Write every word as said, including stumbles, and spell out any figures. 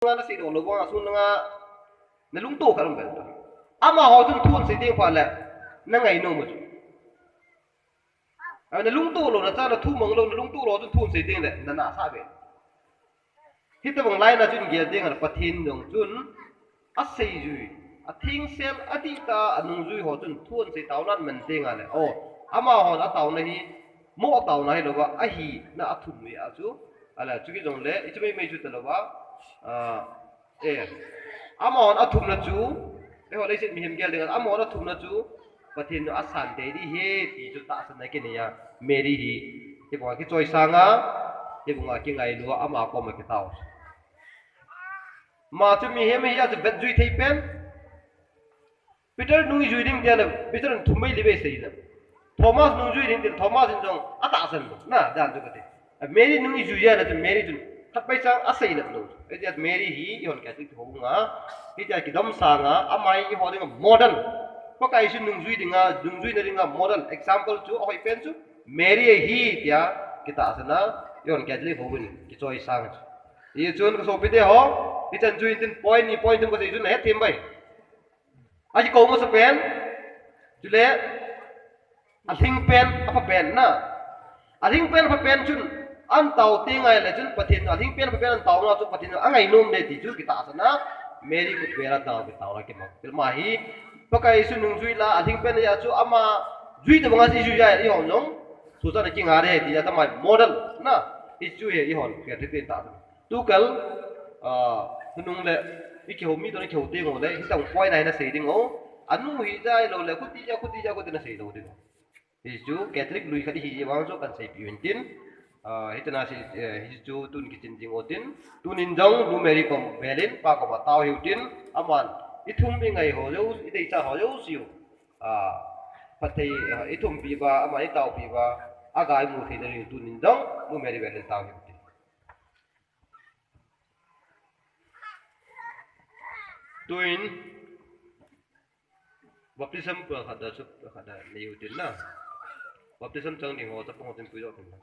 Nga nasei doh lou vang a, sun nga nalungto khat um pen ta. Amaho chun thu asei teng phat le, nangainom u chu. A, nalungto lou, nachan a thu mang lou, nalungto lou chun thu asei teng le, nanahsah ve. Hitobang laina chun gel teng le, Pathen jong chun, aseijui, athengsel, adihtah a nungjui ho chun thu asei taona aman teng le, o, amahon ataona hi, mo taona hilouva, ahina athum ve a chu, ala, chuti jongle, ichu meimei chu talouva, a, Eh, amahon athumna chu, eiho leiset mihem gel ding a, amahon athumna chu, Pathen in asan tei ding ahi, ti chu tahsanna kinei a, Mary hi, hibanga kichoisang a, hibanga kingailu a, ama koma kitao. Ama chu mihem ahi a chu vetjui thei pen. Peter nung ijui ding tia le, Peter in thum vei li vei asei le. Thomas nung jui ding tia le, Thomas in jong atahsan lou. Na, dan chu kati. A Mary nung ijui a le, chu Mary chun khat vei chang asei le lou. Ei tia Mary hi, eihon Catholic ho nga. Hitia kidom sanga, ama hi eiho dinga model. Pakai Jesu nung jui dinga, nung juina dinga model. Example chu, ahoi pen chu, Mary ahi tia, kitahsan a, eihon Catholic hon, kichoisang chu. Hichun kasopite ho, hichan chu hitin point ni point thum kasei chun, nahet them uvin. Akikou masa pen, chule, alhing pen, apha pen na. Alhing pen apha pen chun, ahin tao teng le chun, Pathen, alhing pen apha pen ahin tao na chu Pathen angainom ding ti chu kitahsan a, Mary khut vela tao, kitao la kimang. Tua hi, Pakai Jesu nung jui la, alhing pen a chu ama jui tabanga ijui a, eihon jong, tuchan a kingai ding ti a tama model na, hichu hi eihon, kiti tahsan. Tukal, ah, nunung le, ikihou mi toh ikihou teng u le, hitobang point a hi nasei ding u. Anu hija hilou le, khuti ja, khuti ja, khuti nasei lou ding u. Hichu Catholic lui khat ihi vang chu kahin seipeh u hintin. Ah, hitin a sei, eh, hichu tun kichen ding u tin. Tunin jong, Nu Mary kom velin, Pa koma tao hiu tin. Aman, ithum ingai ho jouse, ideichat ho jouse u. Ah, phatthei, ah, ithumpi uva, aman itaopi uva. Aga imu thei ding u tunin jong, Nu Mary velin tao hiu tin. Tuin, baptism pua khat da, sup khat da, nei u tin na. Baptism chang ding ho, chapang ho tin pui doh tin na.